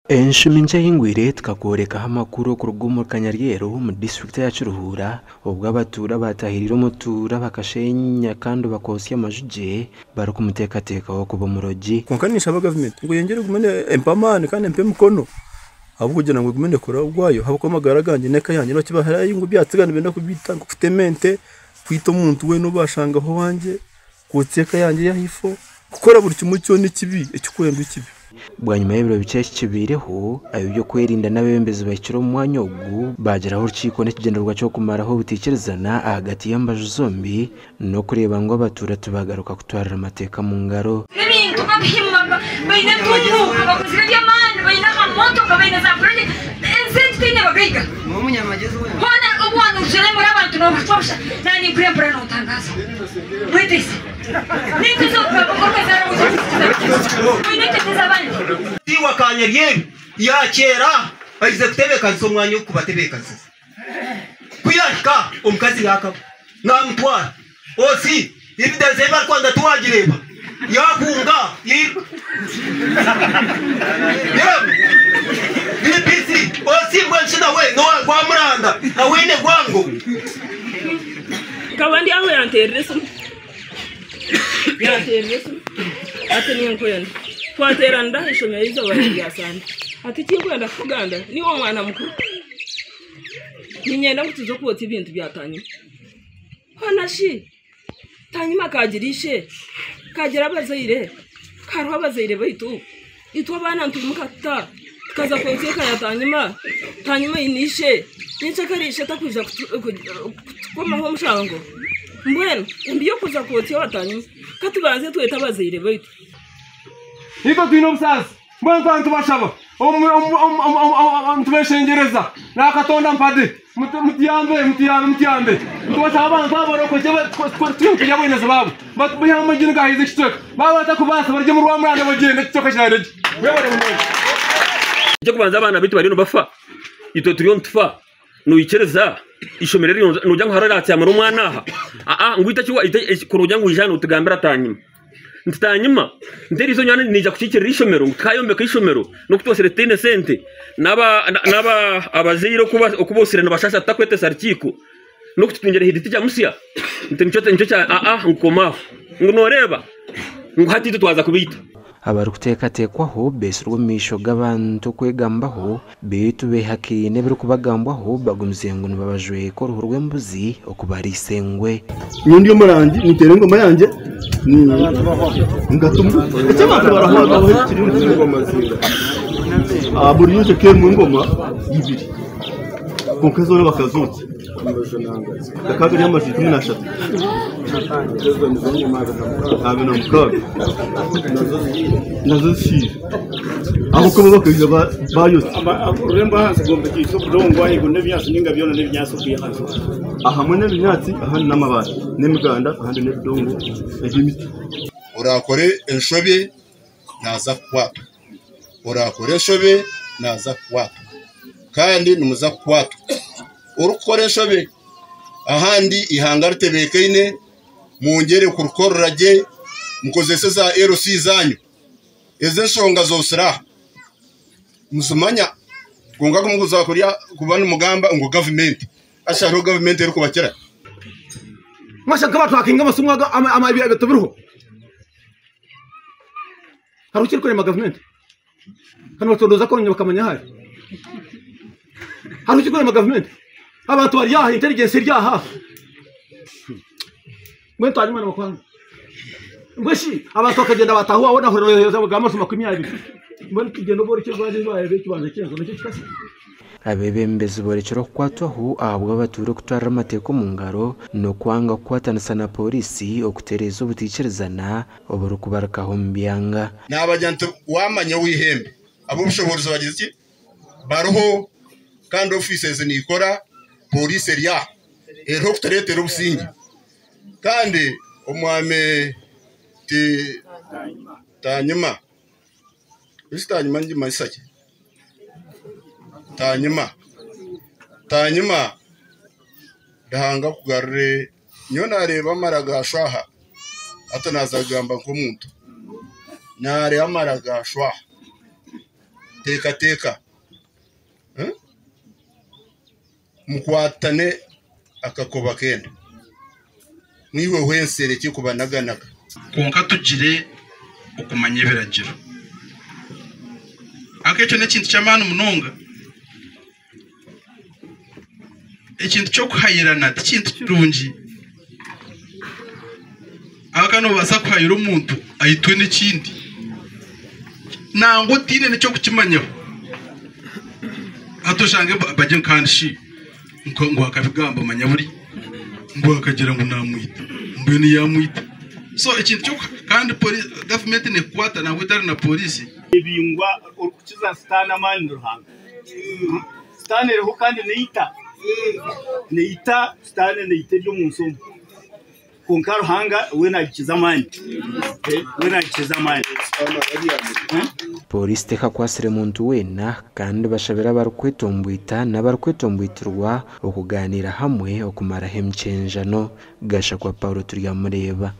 Enshumi nkye ehingwire tukakworekaho amakuru okuruga omuri Kanyaryeru omu disiturikiti eya Kiruhura obwo abatuura baatahiriire omutuura bakashenya kandi bakootsya amaju gye barikumuteekateekaho kuba omurogi. Kwonka ninshaba gavumenti ngu eyongyere egume empe amaani kandi empe emikono ahabw'okugira ngu egume neekora ogwayo ahabw'okuba amagara gangye n'eka yangye nibakibahirayo ngu ebyatsiga nibenda kubiita nk'okutema ente, kwita omuntu weena ou baashangaho owangye. Kwotsya eka yangye ey'ahaifo, kukora buri kimwe kyona ekibi ekikwendwa ekibi. Bwanyima y'ebiro bikye eki kibaireho, ab'eby'okwerinda n'abeebembezi bahikire omu mwanya ogu baagiraho orukiiko n'ekigyendererwa ky'okumaraho obutaikirizana ahagati y'embaju zombi n'okureeba ngu abatuura tibagaruka kutwarira amateeka omu ngaro. Ebintu babihima baine entunguuka bakozire eby'amaani baine amamotoka baine za purojekiti ensi egi teine bagaiga hoona obu waaba abantu noobafa busha naanye ninkurembura nontangaaza. Mweteize. N'ente z'obugabe okazaara waija kuzikuza. Oine entete z'abandi. Tiiwe Kanyaryeru yaakyera aize kutebeekanisa omwanya ogw'okubatebeekanisiza. Ku yaahika omukazi yaakaba naamutwara. Osi evidence ei barikwenda tiwaagireeba. Yaahunga yairuka. Reeba DPC osi mbwenu shi nawe n'owa Rwamuranda nawe aine rwango. Nkaba ndi aho yanteerera esimu, yanteerera esimu ati ninkwenda twateeranira aha ishomero eizooba rya sande ati ekinkwenda kukugambira niiwe omwana mukuru niinyenda ngu tuze kwotsya ebintu bya tanyima hoona shi tanyima akaagira ishe kaagira abazaire hariho abazaire baitu Itwe abaana nitwimuka tuta tukaza kwotsya eka ya Tanyima? Tanyima aine ishe, nyencakare ishe takwija kutukomaho omushango. Mbwenu embi y'okuza kwotsya owa Tanyima, ka tubanze twete abazaire baitu. Itwe twine obusaasi, mbwenu twaba nitubashaba, nitubeshengyereza, na Katonda mpade, mutuyambe, mutuyambe, mutuyambe. Nitubashaba abantu aba barokokye turi abwemezi baabo, batwiheho amagini gahaize ekicweka. Baaba batakubaasa barye omu rwamuranda bagyende ekicweka kirare gye. Mwebare munonga. Eky'okubanza abaana baitu bariyo nibafa, itwe turiyo nitufa, noikiriza eishomero eri nogira ngu hariho oratyamire omwana aha? Aa ngu itwe eki ku nogira ngu ija aha notugambira tanyima. Nti tanyima, nti eriizooba nyowe naija kukiikirira eishomero ngu tukayombeka eishomero n'oku twosire tutaine sente n'aba n'aba abazaire oku boosire nibashasha tutakwetesa rukiiko n'oku tutungire head teacher musya nti nikyo nikyo kya aa ngu koma aho ngu nooreeba ngu hati itwe twaza kubaita. Abarikuteekateekwaho beetsirwe omu maisho g'abantu kwegambaho beitu beehakaine ebirikubagambwaho bagumize ngu nibabajweka oruhu rw'embuzi okubariisa engwe. Nyowe ndi omurangi ninteera engoma yangye ngatumwa eki abantu barahwagaho kiri buri nju ekaba erimu engoma ibiri kwonka zoona bakazotsya gakaba gari amaju 13 26 nazo zishiire ahabw'okuba bakaija bayotsya. Ahamwe n'ebinyaatsi ahandi n'amabaati n'emiganda ahandi n'ebidongo eby'emiti. Oraakore enshobe naaza kukwatwa, oraakore enshobe naaza kukwatwa kandi nimuza kukwatwa. Orikukora enshobe ahandi eihanga ritebeekaine mwongyere kurikorera gye mukozese za LC zaanyu. Ezi enshonga zootsire aha muzimanya kwonka ku murikuza kuba nimugamba ngu gavumenti haza hariho gavumenti erikubakira? Mwashanga nk'abatwakinga amasimu aga ebintu biriho hariho ekirikurema gavumenti kandi bacondooza konyine bakamanya ahu ari hariho ekirikurema gavumenti abantu bari aha intelligence eri aha mbwenu twanyima nibakwanga mbwenu shi abantu bakagyenda bataaha owaawe nahurira nibagamba amaju 20 mbwenu tugyende oborekye ekibanja ky'enju nakyo kikasya. Abeebembezi boorekire okukwatwaho ahabw'abatuura okutwarira amateeka omu ngaro n'okwanga kukwatanisa na pooriisi okutereeza obutaikirizana oburikubarukaho omu byanga. Naabagira nti, Waamanya ow'eihembe, ab'obushoboorozi bagize ki? Bariho, kandi ofiisi ezi neekora, pooriisi eri aha, eriho kutureetera obusingye. Kandi omwami Tanyima. Ezi tanyima nigimanyisa ki? Tanyima, tanyima Ruhanga akugarure. Nyowe nareeba amara ga shwaha hati naaza kugamba nk'omuntu. Nareeba amara ga shwaha. Teekateeka. Mukwatane akakoba kenda. Mwihweho ensi erekye kubanaganaga. Kwonka tugire okumanya ebiragiro. Ahabw'okuba ekyo n'ekintu ky'amaani munonga. Ekintu ky'okuhayirana ti kintu kirungi. Ahabw'okuba noobaasa kuhayira omuntu aitwe n'ekindi nangwa otaine n'eky'okukimanyaho. Hati oshange bagye kandi shi ngu akabigamba manya buri ngu akagira ngu naamwita mbwenu yaamwita. So ekintu ky'oku kandi gavumenti neekukwata nangwa etari na pooriisi. Ebingwa orikukiza sitaane amaani ni Ruhanga. Sitaane eriho kandi neita. Neita, sitaane neita eri omu nsi omu. Kwonka Ruhanga we nagikiza amaani. We nagikiza amaani. Pooriisi tekakwasire muntu weena kandi bashabire abarikwetomboita n'abarikwetomboitirwa okugaaniira hamwe okumaraho emikyenjano. Gashakwa Paul Turyamureeba.